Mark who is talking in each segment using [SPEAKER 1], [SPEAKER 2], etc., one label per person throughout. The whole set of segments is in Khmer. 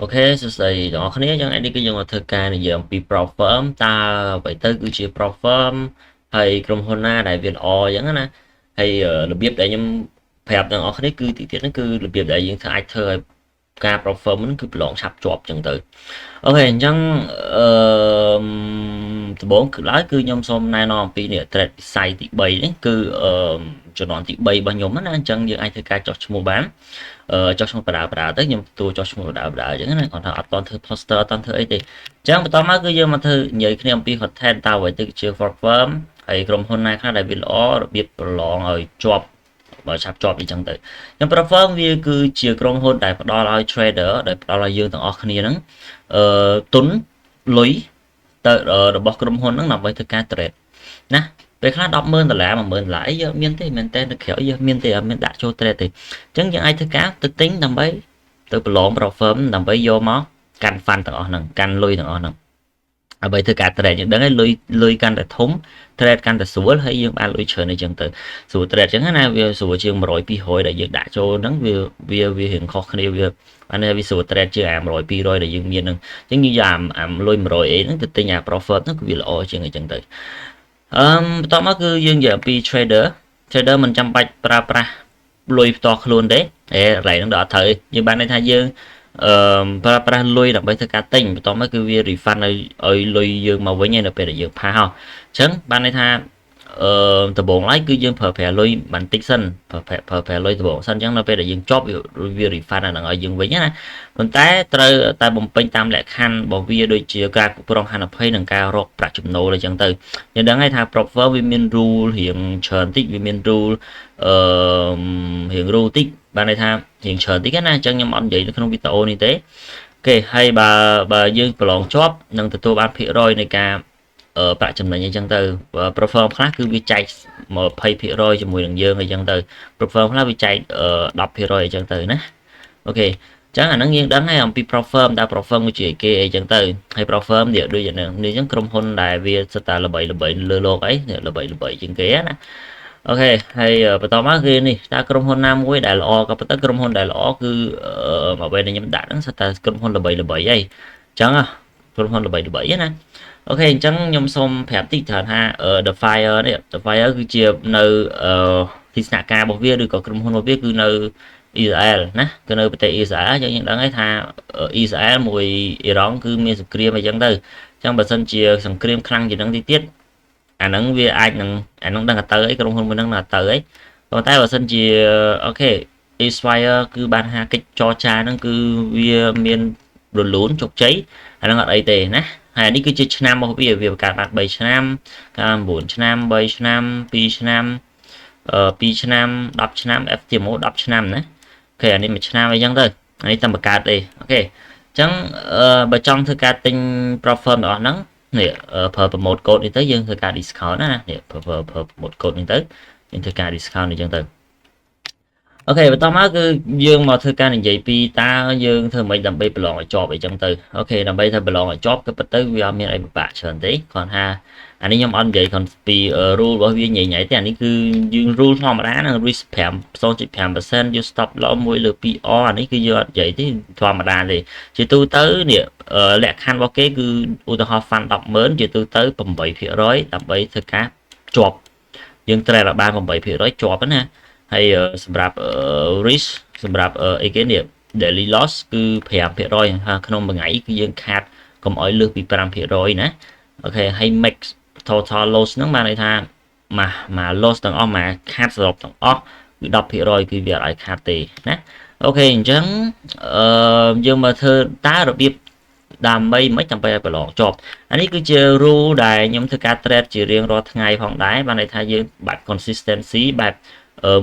[SPEAKER 1] OK សួស្តីទាំងអស់គ្នាយ៉ាងនេះគឺយើងមកធ្វើការនិយាយអំពី prop firm តើអ្វីទៅគឺជា prop firm ហើយក្រុមហ៊ុនណាដែលវាល្អអញ្ចឹងណាហើយរបៀបដែលខ្ញុំប្រាប់ទាំងអស់គ្នាគឺទីទៀតហ្នឹងគឺរបៀបដែលយើងធ្វើអាចធ្វើឲ្យការ prop firm ហ្នឹងគឺប្រឡងឆាប់ជាប់អញ្ចឹងទៅOK អញ្ចឹងអឺដំបូងគឺឡើយគឺខ្ញុំសូមណែនាំអំពីនេះ trade វិស័យទី3នេះគឺអឺជំនាន់ទី3របស់ខ្ញុំណាអញ្ចឹងយើងអាចធ្វើការចុះឈ្មោះបានចុះឈ្មោះបដាបដាទៅខ្ញុំទទួលចុះឈ្មោះបដាបដាអញ្ចឹងណាគាត់ថាអត់តធ្វើ poster អត់តធ្វើអីទេអញ្ចឹងបន្តមកគឺយើងមកធ្វើនិយាយគ្នាអំពី content តើអ្វីទៅជា firm ហើយក្រុមហ៊ុនណាខ្លះដែលវាល្អរបៀបប្រឡងឲ្យជាប់បើឆាប់ជាប់អីចឹងទៅខ្ញុំ prop firm វាគឺជាក្រុមហ៊ុនដែលផ្ដល់ឲ្យ trader ដែលផ្ដល់ឲ្យយើងទាំងអស់គ្នាហ្នឹងអឺទុនលុយទៅរបស់ក្រុមហ៊ុនហ្នឹងដើម្បីធ្វើការ trade ណាពេលខ្លះ100,000ដុល្លារ10000ដុល្លារអីយើងមានទេមែនតើនៅក្រៅយើងមានទេអត់មានដាក់ចូល trade ទេអញ្ចឹងយើងអាចធ្វើការទៅទិញដើម្បីទៅប្រឡង prop firm ដើម្បីយកមកកាន់ fund ទាំងអស់ហ្នឹងកាន់លុយទាំងអស់ហ្នឹងដើម្បីធ្វើការ trade យើងដឹងហើយលុយលុយកាន់តែធំ trade កាន់តែស្រួលហើយយើងបានលុយច្រើនអីចឹងទៅស្រួល trade ចឹងណាវាស្រួលជាង100 200ដែលយើងដាក់ចូលហ្នឹងវាវាវារៀងខុសគ្នាវាអានេះវាស្រួល trade ជាងអា100 200ដែលយើងមានហ្នឹងអញ្ចឹងយើងយកអាលុយ100អីហ្នឹងទៅទិញអា profit ហ្នឹងគឺវាល្អជាងអីចឹងទៅអឺបន្ទាប់មកគឺយើងនិយាយអំពី trader trader មិនចាំបាច់ប្រើប្រាស់លុយផ្ទាល់ខ្លួនទេអេកន្លែងហ្នឹងដល់អត់ត្រូវយើងបានន័យថាយើងអឺប្រើប្រាស់លុយដើម្បីធ្វើការទិញបន្ទាប់មកគឺវា refund ឲ្យឲ្យលុយយើងមកវិញឯនៅពេលដែលយើង pass ហោះអញ្ចឹងបានន័យថាអឺដំបូងឡើយគឺយើងប្រើប្រាស់លុយបន្តិចសិនប្រើប្រើប្រាស់លុយដំបូងសិនអញ្ចឹងនៅពេលដែលយើងជាប់វា refund អាហ្នឹងឲ្យយើងវិញណាប៉ុន្តែត្រូវតែបំពេញតាមលក្ខខណ្ឌរបស់វាដូចជាការគ្រប់គ្រងហានិភ័យនិងការរកប្រាក់ចំណូលអញ្ចឹងទៅយើងដឹងហើយថា prop firm វាមាន rule រៀងច្រើនតិចវាមាន rule អឺរៀង rule តិចបានន័យថារៀងច្រើនតិចណាអញ្ចឹងខ្ញុំអត់និយាយនៅក្នុងវីដេអូនេះទេ OK ហើយបើបើយើងប្រឡងជាប់នឹងទទួលបានភាគរយនៃការប្រាក់ចំណេញអញ្ចឹងទៅ prop firm ខ្លះគឺវាចែក20%ជាមួយនឹងយើងអញ្ចឹងទៅ prop firm ខ្លះវាចែក10%អញ្ចឹងទៅណាOK ចឹងអាហ្នឹងយើងដឹងហើយអំពី prop firm តើ prop firm គឺជាគេអីចឹងទៅហើយ prop firm នេះដូចយ៉ាងនេះអញ្ចឹងក្រុមហ៊ុនដែលវាសិតតែល្បីល្បីលើលោកអីល្បីល្បីជាងគេណាOK ហើយបន្តមកគឺនេះតើក្រុមហ៊ុនណាមួយដែលល្អក៏ប៉ុន្តែក្រុមហ៊ុនដែលល្អគឺអ្វីដែលខ្ញុំដាក់ហ្នឹងសិតតែក្រុមហ៊ុនល្បីល្បីអីអញ្ចឹងក្រុមហ៊ុនល្បីល្បីណាOK អញ្ចឹងខ្ញុំសូមប្រាប់តិចថា The Fire នេះ The Fire គឺជានៅទីស្នាក់ការរបស់វាឬក៏ក្រុមហ៊ុនរបស់វាគឺនៅអ៊ីស្រាអែលណាគឺនៅប្រទេសអ៊ីស្រាអែលយើងយើងដឹងហើយថាអ៊ីស្រាអែលមួយអ៊ីរ៉ង់គឺមានសង្គ្រាមអីចឹងទៅអញ្ចឹងបើសិនជាសង្គ្រាមខ្លាំងជាងនឹងទីទៀតអាហ្នឹងវាអាចនឹងអាហ្នឹងដឹងតែទៅអីក្រុមហ៊ុនមួយហ្នឹងនឹងទៅអីប៉ុន្តែបើសិនជាOK Ceasefire គឺបានហាកិច្ចចរចាហ្នឹងគឺវាមានរលូនជោគជ័យអាហ្នឹងអត់អីទេណាហើយនេះគឺជាឆ្នាំរបស់វាវាបង្កើតបាន3ឆ្នាំកាល9ឆ្នាំ3ឆ្នាំ2ឆ្នាំ2ឆ្នាំ10ឆ្នាំ FTMO 10ឆ្នាំណាOK អានេះមួយឆ្នាំអីចឹងទៅអានេះតែបង្កើតទេOK អញ្ចឹងបើចង់ធ្វើការទិញ prop firm ទាំងអស់ហ្នឹងនេះប្រើ promo code នេះទៅយើងធ្វើការ discount ណានេះប្រើប្រើ promo code នេះទៅយើងធ្វើការ discount អញ្ចឹងទៅOK បន្តមកគឺយើងមកធ្វើការនិយាយពីតើយើងធ្វើម៉េចដើម្បីប្រឡងឲ្យជាប់អីចឹងទៅOK ដើម្បីធ្វើប្រឡងឲ្យជាប់គឺពិតទៅវាអត់មានអីពិបាកច្រើនទេគ្រាន់ថាអានេះខ្ញុំអត់និយាយគ្រាន់ពី rule របស់វាញ៉ៃញ៉ៃទេអានេះគឺយើង rule ធម្មតាហ្នឹង risk 5 0.5% យក stop loss 1លើ 2R អានេះគឺយើងអត់និយាយទេធម្មតាទេជាទូទៅនេះលក្ខខណ្ឌរបស់គេគឺឧទាហរណ៍ fund 100000ជាទូទៅ8%ដើម្បីធ្វើការជាប់យើងត្រូវឲ្យបាន8%ជាប់ណាហើយសម្រាប់ risk សម្រាប់អីគេនេះ daily loss គឺ5%ហើយក្នុងមួយថ្ងៃគឺយើងខាតកុំឲ្យលើសពី5%ណាOK ហើយ max total loss ហ្នឹងបានន័យថាមួយមួយ loss ទាំងអស់មួយខាតសរុបទាំងអស់គឺ10%គឺវាអត់ឲ្យខាតទេណាOK អញ្ចឹងអឺយើងមកធ្វើតើរបៀបដើម្បីមិនដើម្បីឲ្យប្រឡងជាប់អានេះគឺជា rule ដែលខ្ញុំធ្វើការ trade ជារៀងរាល់ថ្ងៃផងដែរបានន័យថាយើងបែប consistency បែប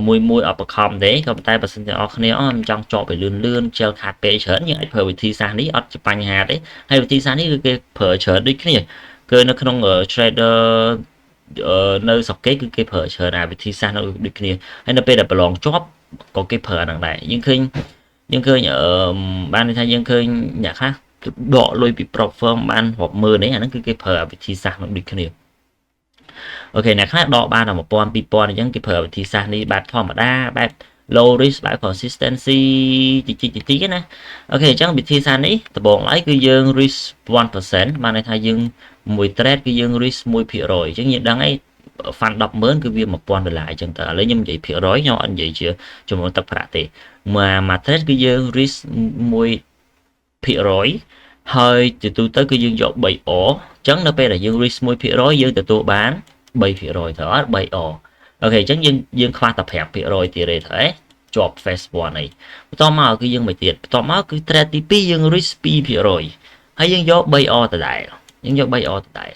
[SPEAKER 1] មួយមួយអត់បខំទេក៏ប៉ុន្តែបើសិនជាអស់គ្នាអត់ចង់ជាប់ឲ្យលឿនលឿនជិលខាតពេលច្រើនយើងអាចប្រើវិធីសាស្ត្រនេះអត់ជាបញ្ហាទេហើយវិធីសាស្ត្រនេះគឺគេប្រើច្រើនដូចគ្នាគឺនៅក្នុង trader នៅស្រុកគេគឺគេប្រើច្រើនអាវិធីសាស្ត្រនៅដូចគ្នាហើយនៅពេលដែលប្រឡងជាប់ក៏គេប្រើអាហ្នឹងដែរយើងឃើញយើងឃើញអឺបានន័យថាយើងឃើញអ្នកខ្លះគឺដកលុយពី prop firm បានរាប់ម៉ឺននេះអាហ្នឹងគឺគេប្រើវិធីសាស្ត្រនោះដូចគ្នាOK អ្នកខ្លះដកបានតែ1000 2000អញ្ចឹងគេប្រើវិធីសាស្ត្រនេះបែបធម្មតាបែប low risk បែប consistency តិចតិចតិចណា OK អញ្ចឹងវិធីសាស្ត្រនេះដំបូងឡើយគឺយើង risk 1%បានន័យថាយើងមួយ trade គឺយើង risk 1%អញ្ចឹងយើងដឹងហើយ fund 100000គឺវា1000ដុល្លារអញ្ចឹងទៅឥឡូវខ្ញុំនិយាយភាគរយខ្ញុំអត់និយាយជាចំនួនទឹកប្រាក់ទេមួយ trade គឺយើង risk 1%ហើយជាទូទៅគឺយើងយក 3R អញ្ចឹងនៅពេលដែលយើង risk 1%យើងទទួលបាន3%ត្រូវអត់ 3R OK អញ្ចឹងយើងយើងខ្វះតែ5%ទៀតទេត្រូវទេជាប់ phase 1ហើយបន្តមកគឺយើងមួយទៀតបន្តមកគឺ trade ទី2យើង risk 2%ហើយយើងយក 3R ដដែលយើងយក 3R ដដែល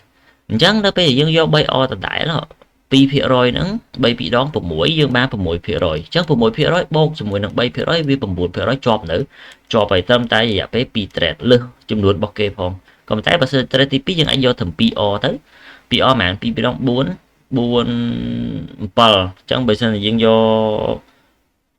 [SPEAKER 1] អញ្ចឹងដល់ពេលយើងយក 3R ដដែល2%ហ្នឹង3 2ដង6យើងបាន6%អញ្ចឹង6%បូកជាមួយនឹង3%វា9%ជាប់នៅជាប់ហើយត្រឹមតែរយៈពេល2 trade លើសចំនួនរបស់គេផងក៏ប៉ុន្តែបើសិន trade ទី2យើងអាចយកត្រឹម 2R ទៅ 2R ប្រហែល2 2ដង4 4 7អញ្ចឹងបើសិនជាយើងយក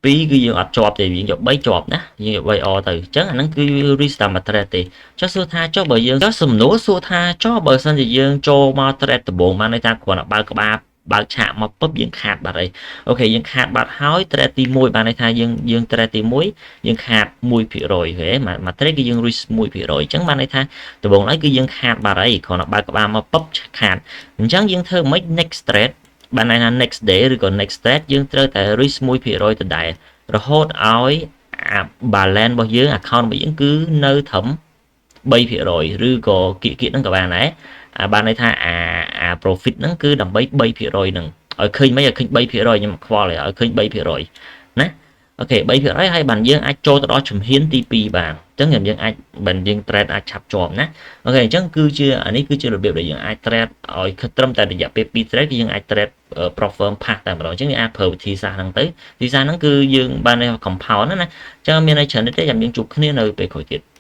[SPEAKER 1] 2គឺយើងអត់ជាប់ទេយើងយក3ជាប់ណាយើងយក 3R ទៅអញ្ចឹងអាហ្នឹងគឺ risk តាមមួយ trade ទេចុះសួរថាចុះបើយើងចុះសំណួរសួរថាចុះបើសិនជាយើងចូលមក trade ដំបូងបានន័យថាគ្រាន់តែបើកក្បាលបើកឆាកមកពឹបយើងខាតបាត់ហើយ OK យើងខាតបាត់ហើយ trade ទី1បានន័យថាយើងយើង trade ទី1យើងខាត1%ហេមួយ trade គឺយើង risk 1%អញ្ចឹងបានន័យថាដំបូងឡើយគឺយើងខាតបាត់ហើយគ្រាន់តែបើកក្បាលមកពឹបខាតអញ្ចឹងយើងធ្វើម៉េច next trade បានន័យថា next day ឬក៏ next trade យើងត្រូវតែ risk 1%ដដែលរហូតឲ្យអា balance របស់យើង account របស់យើងគឺនៅត្រឹម3%ឬក៏គៀកគៀកហ្នឹងក៏បានដែរអាបានន័យថាអា profit ហ្នឹងគឺដើម្បី3%ហ្នឹងឲ្យឃើញមិនឲ្យឃើញ3%ខ្ញុំខ្វល់ឲ្យឃើញ3%ណា OK 3%ហើយបានយើងអាចចូលទៅដល់ជំហានទី2បានអញ្ចឹងយើងអាចបានយើង trade អាចឆាប់ជាប់ណា OK អញ្ចឹងគឺជាអានេះគឺជារបៀបដែលយើងអាច trade ឲ្យត្រឹមតែរយៈពេល2 trade គឺយើងអាច trade prop firm pass តែម្ដងអញ្ចឹងយើងអាចប្រើវិធីសាស្ត្រហ្នឹងទៅវិធីសាស្ត្រហ្នឹងគឺយើងបាន compound ណាណាអញ្ចឹងមានអីច្រើនទេចាំយើងជួបគ្នានៅពេលក្រោយទៀត។